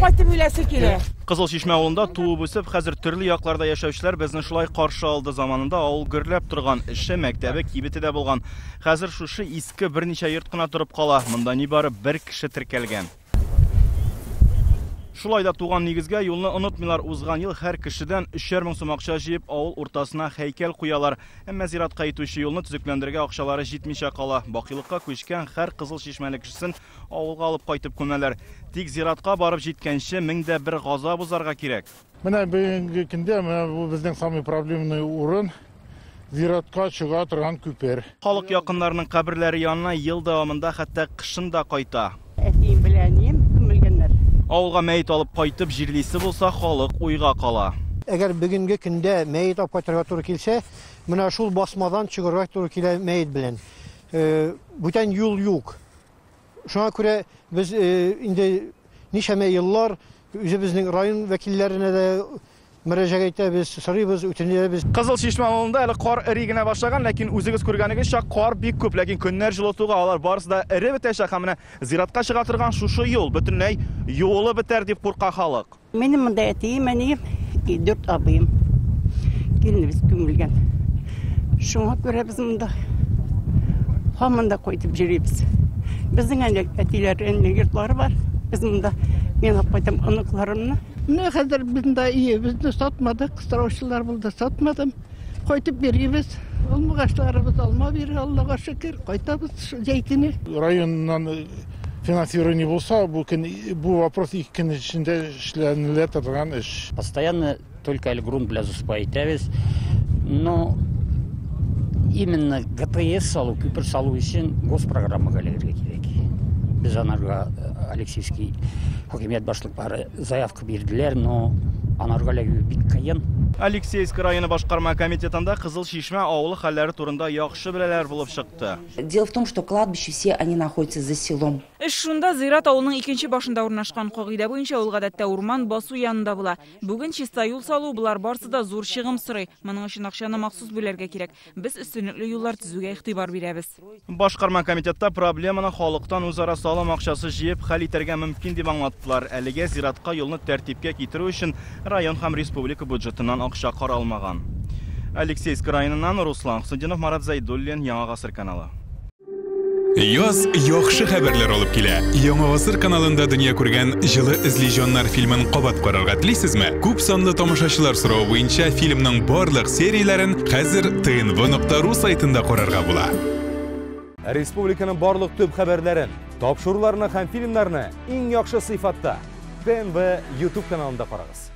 Кайтып үләсе килә. Кызыл Чишмә авылында туып үсеп, хәзер төрле якларда яшәүчеләр безне шулай каршы алды. Заманында авыл гөрләп торган, эше, мәктәбе, кибете дә булган. Хәзер шушы иске берничә йорт кына торып кала. Монда нибары бер кеше теркәлгән. Шулай да туган нигезгә юлны онытмыйлар. Узган ел һәр кешедән 3000 сум акча җыеп, авыл уртасына һәйкәл куялар. Әмма зиратка итүче юлны төзекләндерергә акчалары җитмичә кала. Бакыйлыкка күчкән һәр Кызыл Чишмәле кешесен авылга алып кайтып күмәләр. Тик зиратка барып җиткәнче 1001 газап узарга кирәк. Менә бүгенге көндә менә бу безнең самый проблемный урын. Зиратка чыга торган күпер. Халык якыннарының каберләре янына ел дәвамында, хәтта кышын да кайта. Әтием белән әнием күмелгәннәр. Авылга мәет алып кайтып җирлисе булса, халык уйга кала. Әгәр бүгенге көндә мәет алып кайтырга туры килсә, менә шул басмадан чыгарга туры килә мәет белән. Бүтән юл юк. Шуңа күрә без инде ничәмә еллар үзебезнең район вәкилләренә дә мөрәҗәгать итәбез, сорыйбыз, үтенәбез. Кызыл Чишмә авылында әле кар эри генә башлаган, ләкин үзегез күргәнегезчә, кар бик күп, ләкин көннәр җылытуга алар барысы да эреп бетәчәк һәм менә зиратка чыга торган шушы юл бөтенләй юылып бетәр дип курка халык. Минем монда әтием, әнием, 4 абыем. Киленебез күмелгән. Шуңа күрә без монда һаман да кайтып йөрибез. Безнең әле әтиләр, әниләр йортлары бар. Без монда мин алып кайтам оныкларымны. Менә хәзер без монда өебезне сатмадык, сораучылар булды, сатмадым. Кайтып йөрибез. Алмагачларыбыз алма бирә, Аллага шөкер, кайтабыз җәй көне. Районнан финансирование булса, бу көн, бу вопрос 2 көн эчендә эшләнелә торган эш. Постоянно только әле грунт белән засыпать итәбез. Но именно ГТС салу, күпер салу өчен госпрограммага эләгергә кирәк. Без анарга Алексеевский хакимият башлыклары заявка бирделәр, но анарга эләгү бик кыен. Алексеевск районы башкарма комитетында Кызыл Чишмә авылы хәлләре турында яхшы беләләр булып чыкты. Дело в том, что кладбище все они находятся за селом. Эш шунда, зират авылның икенче башында урнашкан. Кагыйдә буенча ул гадәттә урман басу янында була. Бүген чиста юл салу болар барысы да зур чыгым сорый. Моның өчен акчаны махсус бүләргә кирәк. Без өстенлекле юллар төзүгә игътибар бирәбез. Башкарма комитетта проблеманы халыктан үзара салым акчасы җыеп хәл итәргә мөмкин дип аңлаттылар. Әлегә зиратка юлны тәртипкә китерү өчен район һәм республика бюджетыннан акча каралмаган. Алексеевск районыннан Руслан Хусудинов, Марат Зайдуллин, Яңа Гасыр каналы. Яз яхшы хәбәрләр алып килә. Яңа Гасыр каналында дөнья күргән Җылы эзли җаннар фильмын кабат карарга телисезме? Күп санлы тамашачылар соравы буенча фильмның барлык серияләрен хәзер tnv.ru сайтында карарга була. Республиканың барлык төп хәбәрләрен, тапшыруларны һәм фильмнарны иң яхшы сыйфатта ТНВ YouTube каналында карагыз.